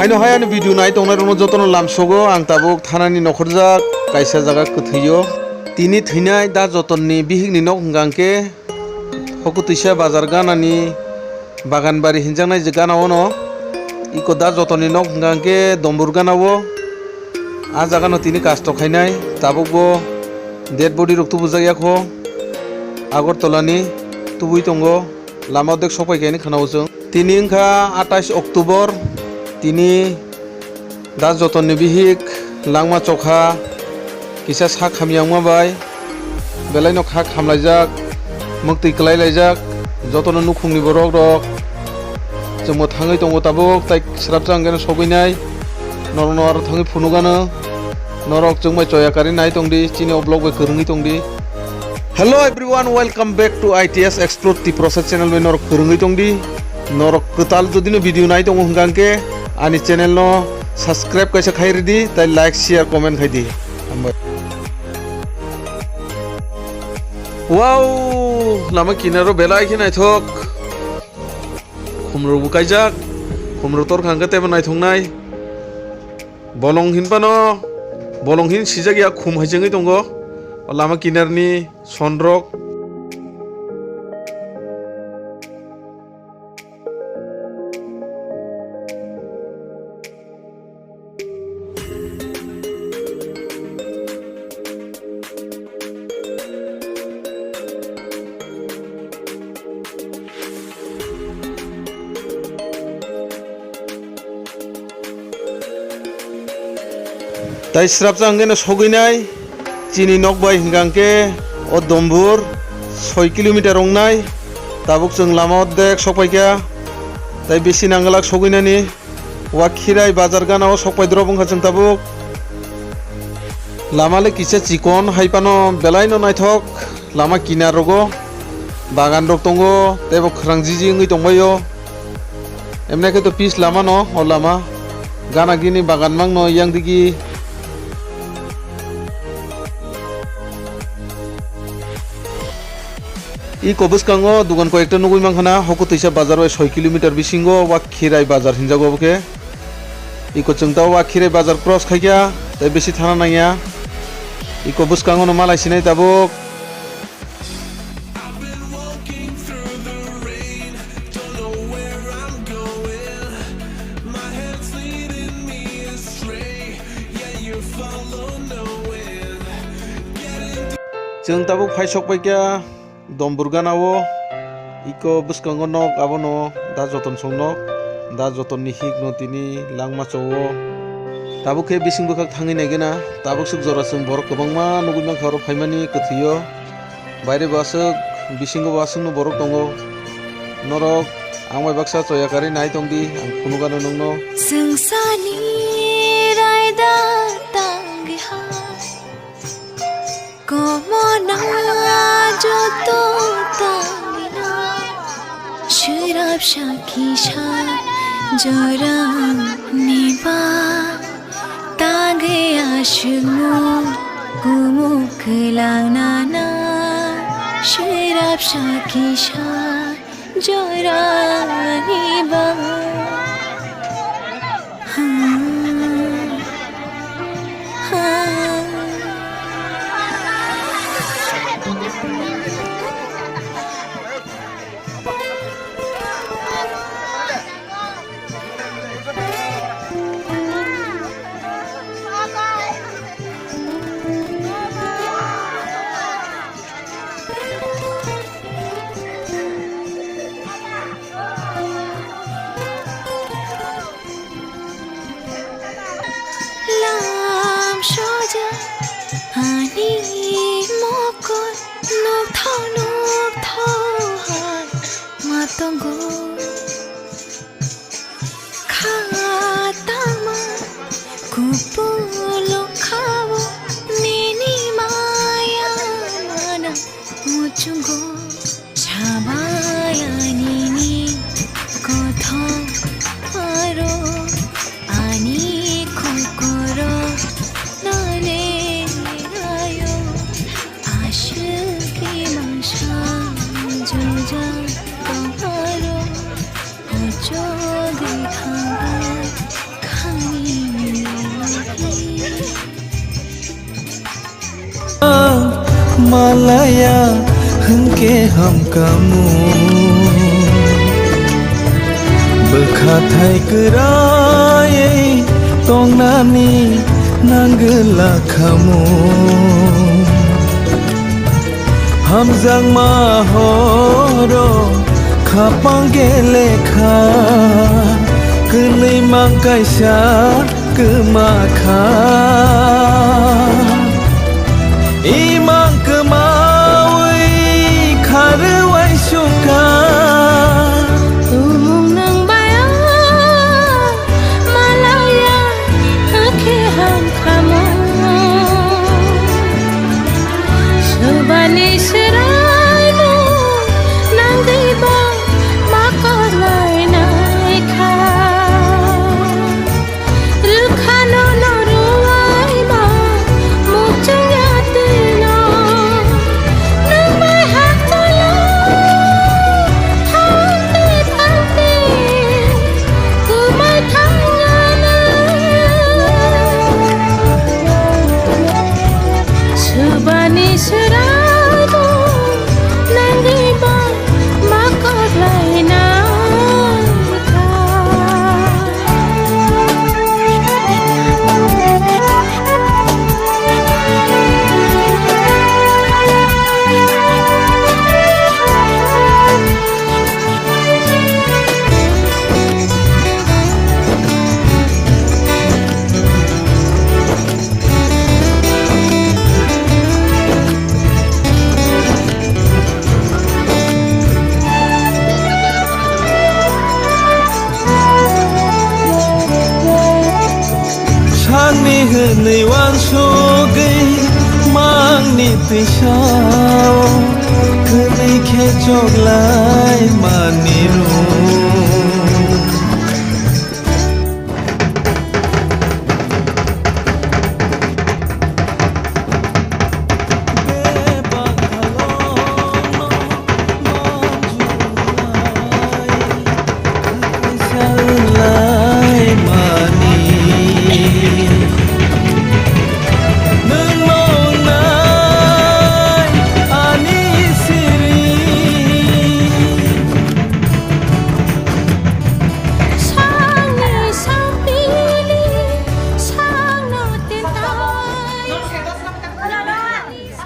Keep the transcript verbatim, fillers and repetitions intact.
Ano hai ani video nai tongnai rokno jotono lamsogo ang tabuk thanani nokhorjak kaisa jaga kwthwio. Tini thwinai da Jotonni bihikni nok hwnkha hwnkhe Hokutwisa bazar ganani Baganbari hinjaknai je gana ono. Iko da Jotonni nok hwnkha hwnkhe Dombur gana o. A jaga no tini kasto khainai tabuk bo dead body rok tubujak yakho Agartala ni tubui tongo. Lama dek sokpai khe khana o chwng. Tini wngkha atais October, tini da Jotonni bihik langma chokha kisa sak hamya wngma bai belai no kha khamlaijak, mwktwi kwlai laijak, jotono nukhungni borok rok chwngbo thangwi tongo tabuk tai srapsa hwnkhe no sogwi nai norok no aro thangwi phunukgano norok chwngbai choya kari nai tongdi chini o vlog bai kwrwngwi tongdi. Hello everyone, welcome back to I T S Explore Tiprasa channel bai norok kwrwngwi tongdi. Norok kwtal jodi no video nai tongo hwnkha hwnkhe ani channel no subscribe kaisa khai ridi, tai like, share, comment khai di. Hambai. Wow, lama kinaro belai khe naithok. Khumrok bo kaijak, khumrok torkha hwnkhe teibo naithoknai. Bolong hinphano, bolong hin sijak ya khum hai chengwi tongo. O lama kinarni sonrok. Tai srapsa hwnkhe no sogwi nai chini nok bai hwnkha hwnkhe o Dombur soi kilometer wngnai. Tabuk chwng lama o dek sokpaikha, tai bisi nangwlak sogwi nani. Wakhirai bazar gana o sokpai drop wngkha chwng tabuk. Lama le kisa chikon hai phano belai no naithok. Lama kinar rogo bagan rok tongo, teibo khwrang jiji wngwi tongbaio. Emne khe to pis lama no, o lama gana gini bagan mang no yang digi. Iko bwskango dugan koyekta nugwi mankha na, Hokutwisa bazar bai soi kilometer bisingo Wakhirai bazar hinjago obo khe. Iko chwng ta Wakhirai bazar cross khaikha, tei bisi thana nangya. Iko bwskango no malai sinai tabuk. Chwng tabuk phai sok paikha Dombur gana o, iko bwskango nok, abono da Joton song nok, da Joton ni hik no tini langma cho o. Tabuk khe bising bwkhak thangwi nai gana, tabuk swk jora chwng borok kwbangma nugwi mankha oro phaimani kwthwio. Baire bo aswk, bisingo bo aswkno borok tongo. Norok ang bai baksa choya karwi nai tongdi, ang phunukgano nokno. Chwngsani raida tangwi ha, komona joto tangwi na, swrapsa kisa jorani ba. Tangwi aswkmung kumuk kwlang nana, swrapsa kisa jorani ba. Lam soja ani mokol nokthok nokthok hai ma tongo. Khatama kupulung khao nini maya mana muchungo. Sabai ani ni kothok aro ani kokoro nale ayo. Ashwk imang sang joja tong aro. Malaya hwnkhe hamkamu, bwkhathai kwrwi tongnani nangwla khamu. Hamjakma horo khapang gelekha, kwnwi mang kaisa kwma kha. Imang kwmawi kharwi sukha. Tumung nwng bai ang malaya hwnkhe hamkhamu. Swbani swraimung nangwi bo ma koklainai kha. Rwkhano no rwai ma muchungya twino. Nwng bai haktolo thanti thanti kwmai thangyana. Swbani swraimung nangwi bo ma koklainai kha. Sakni hwnwi uansugwi mangni twisao, hwnwi khe choklai mani rw.